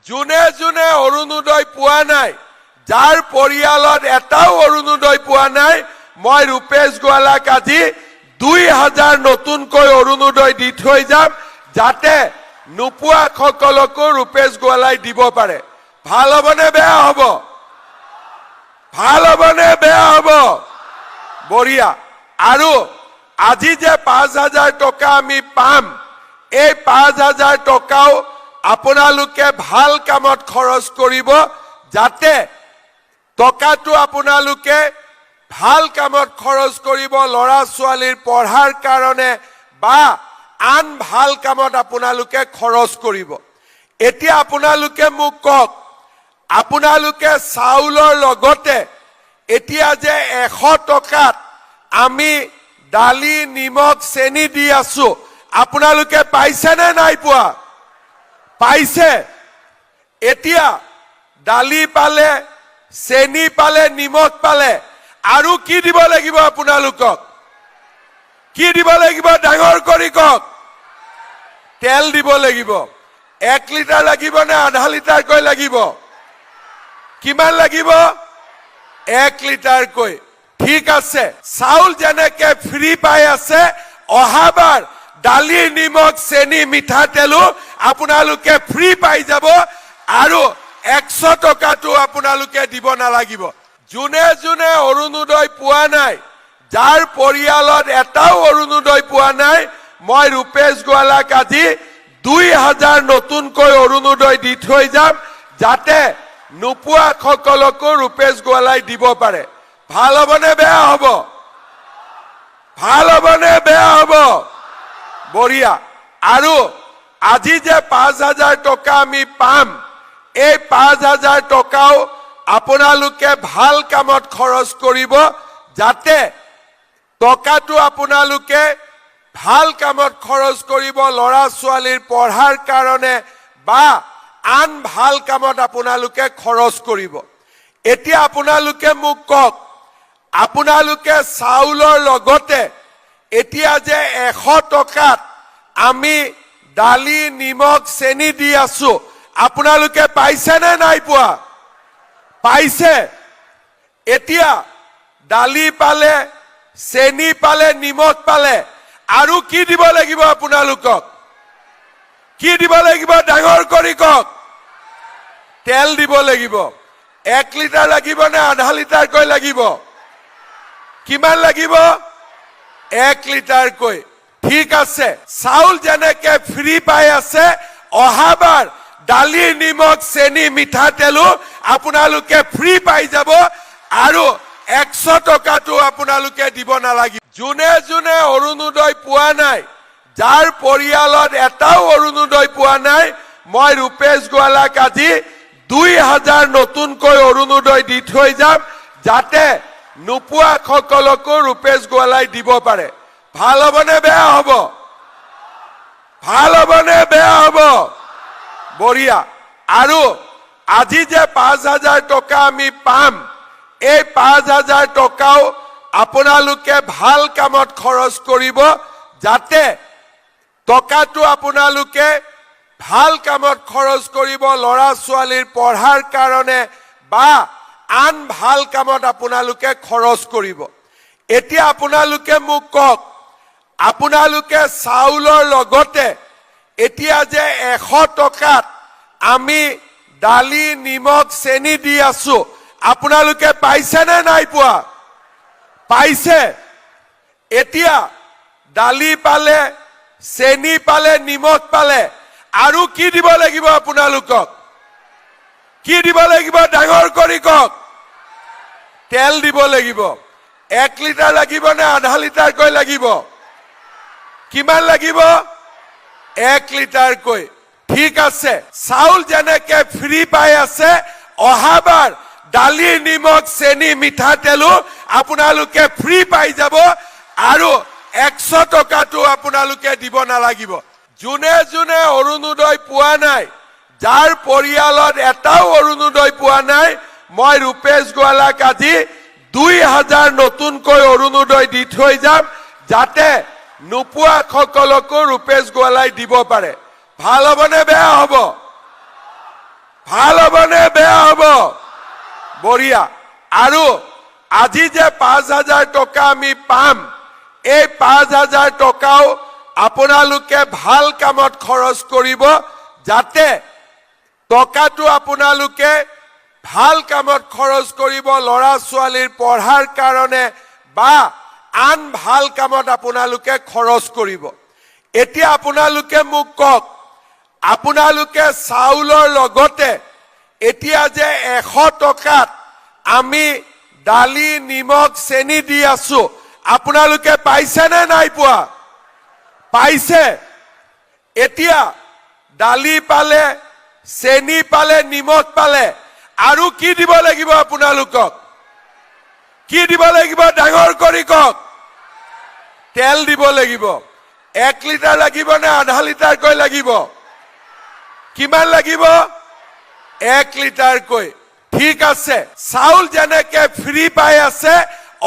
যোনে যোনে অৰুণোদয় পোৱা নাই, যাৰ পৰিয়ালত এটাও অৰুণোদয় পোৱা নাই, মই ৰূপেশ গোৱালাক আজি 2000 নতুনকৈ অৰুণোদয় দি থৈ যাম, যাতে নোপোৱাসকলকো ৰূপেশ গোৱালাই দিব পাৰে। ভাল হ'বনে বেয়া হ'ব? ভাল হ'বনে বেয়া হ'ব? বঢ়িয়া। আৰু আজি যে 5000 টকা আমি পাম, এই 5000 টকাও আপোনালোকে ভাল কামত খৰচ কৰিব, যাতে টকাটো আপোনালোকে ভাল কামত খৰচ কৰিব, ল'ৰা ছোৱালীৰ পঢ়াৰ কাৰণে বা আন ভাল কামত আপোনালোকে খৰচ কৰিব। এতিয়া আপোনালোকে মোক কওক, আপোনালোকে চাউলৰ লগতে এতিয়া যে 100 টকাত আমি দালি, নিমখ, চেনি দি আছো, আপোনালোকে পাইছেনে নাই পোৱা? পাইছে। এতিয়া দালি পালে, চেনি পালে, নিমখ পালে, আৰু কি দিব লাগিব আপোনালোকক? কি দিব লাগিব? ডাঙৰ কৰি কওক। তেল দিব লাগিব। 1 লিটাৰ লাগিব নে আধা লিটাৰকৈ লাগিব? কিমান লাগিব? 1 লিটাৰকৈ। ঠিক আছে। চাউল যেনেকে ফ্ৰী পাই আছে, অহাবাৰ দালি, নিমখ, চেনি, মিঠাতেলো আপোনালোকে ফ্ৰী পাই যাব আৰু 100 টকাটো আপোনালোকে দিব নালাগিব। যোনে যোনে অৰুণোদয় পোৱা নাই, যাৰ পৰিয়ালত এটাও অৰুণোদয় পোৱা নাই, মই ৰূপেশ গোৱালাক আজি 2000 নতুনকৈ অৰুণোদয় দি থৈ যাম, যাতে নোপোৱাসকলকো ৰূপেশ গোৱালাই দিব পাৰে। ভাল হ'বনে বেয়া হ'ব? ভাল হ'বনে বেয়া হ'ব? বঢ়িয়া। আৰু আজি যে 5000 টকা আমি পাম, এই 5000 টকাও আপোনালোকে ভাল কামত খৰচ কৰিব, যাতে টকাটো আপোনালোকে ভাল কামত খৰচ কৰিব, ল'ৰা ছোৱালীৰ পঢ়াৰ কাৰণে বা আন ভাল কামত আপোনালোকে খৰচ কৰিব। এতিয়া আপোনালোকে মোক কওক, আপোনালোকে চাউলৰ লগতে এতিয়া যে 100 টকাত আমি দালি, নিমখ, চেনি দি আছো, আপোনালোকে পাইছেনে নাই পোৱা? পাইছে। এতিয়া দালি পালে, চেনি পালে, নিমখ পালে, আৰু কি দিব লাগিব আপোনালোকক? কি দিব লাগিব? ডাঙৰ কৰি কওক। তেল দিব লাগিব। 1 লিটাৰ লাগিব নে আধা লিটাৰকৈ লাগিব? কিমান লাগিব? 1 লিটাৰকৈ। ঠিক আছে। চাউল যেনেকে ফ্ৰী পাই আছে, অহাবাৰ দালি, নিমখ, চেনি, মিঠাতেলো আপোনালোকে ফ্ৰী পাই যাব আৰু 100 টকাটো আপোনালোকে দিব নালাগিব। যোনে যোনে অৰুণোদয় পোৱা নাই, যাৰ পৰিয়ালত এটাও অৰুণোদয় পোৱা নাই, মই ৰূপেশ গোৱালাক আজি 2000 নতুনকৈ অৰুণোদয় দি থৈ যাম, যাতে নোপোৱাসকলকো ৰূপেশ গোৱালাই দিব পাৰে। ভাল হ'বনে বেয়া হ'ব? ভাল হ'বনে বেয়া হ'ব? বঢ়িয়া। আৰু আজি যে 5000 টকা আমি পাম, এই 5000 টকাও আপোনালোকে ভাল কামত খৰচ কৰিব, যাতে টকাটো আপোনালোকে ভাল কামত খৰচ কৰিব, ল'ৰা ছোৱালীৰ পঢ়াৰ কাৰণে বা আন ভাল কামত আপোনালোকে খৰচ কৰিব। এতিয়া আপোনালোকে মোক কওক, আপোনালোকে চাউলৰ লগতে এতিয়া যে 100 টকাত আমি দালি, নিমখ, চেনি দি আছো, আপোনালোকে পাইছেনে নাই পোৱা? পাইছে। এতিয়া দালি পালে, চেনি পালে, নিমখ পালে, আৰু কি দিব লাগিব আপোনালোকক? কি দিব লাগিব? ডাঙৰ কৰি কওক। তেল দিব লাগিব। 1 লিটাৰ লাগিব নে আধা লিটাৰকৈ লাগিব? কিমান লাগিব? 1 লিটাৰকৈ। ঠিক আছে। চাউল যেনেকে ফ্ৰী পাই আছে, অহাবাৰ দালি, নিমখ, চেনি, মিঠাতেলো আপোনালোকে ফ্ৰী পাই যাব আৰু 100 টকাটো আপোনালোকে দিব নালাগিব। যোনে যোনে অৰুণোদয় পোৱা নাই, যাৰ পৰিয়ালত এটাও অৰুণোদয় পোৱা নাই, মই ৰূপেশ গোৱালাক আজি 2000 নতুনকৈ অৰুণোদয় দি থৈ যাম, যাতে নোপোৱাসকলকো ৰূপেশ গোৱালাই দিব পাৰে। ভাল হ'বনে বেয়া হ'ব? ভাল হ'ব নে বেয়া হ'ব? বঢ়িয়া। আৰু আজি যে 5000 টকা আমি পাম, এই 5000 টকাও আপোনালোকে ভাল কামত খৰচ কৰিব, যাতে টকাটো আপোনালোকে ভাল কামত খৰচ কৰিব, ল'ৰা ছোৱালীৰ পঢ়াৰ কাৰণে বা আন ভাল কামত আপোনালোকে খৰচ কৰিব। এতিয়া আপোনালোকে মোক কওক, আপোনালোকে চাউলৰ লগতে এতিয়া যে 100 টকাত আমি দালি, নিমখ, চেনি দি আছো, আপোনালোকে পাইছেনে নাই পোৱা? পাইছে। এতিয়া দালি পালে, চেনি পালে, নিমখ পালে, আৰু কি দিব লাগিব আপোনালোকক? কি দিব লাগিব? ডাঙৰ কৰি কওক। তেল দিব লাগিব। 1 লিটাৰ লাগিব নে আধা লিটাৰকৈ লাগিব? কিমান লাগিব? 1 লিটাৰকৈ। ঠিক আছে। চাউল যেনেকে ফ্ৰী পাই আছে,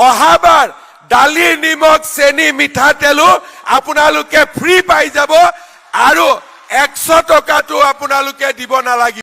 অহাবাৰ দালি, নিমখ, চেনি, মিঠাতেলো আপোনালোকে ফ্ৰী পাই যাব আৰু 100 টকাটো আপোনালোকে দিব নালাগিব।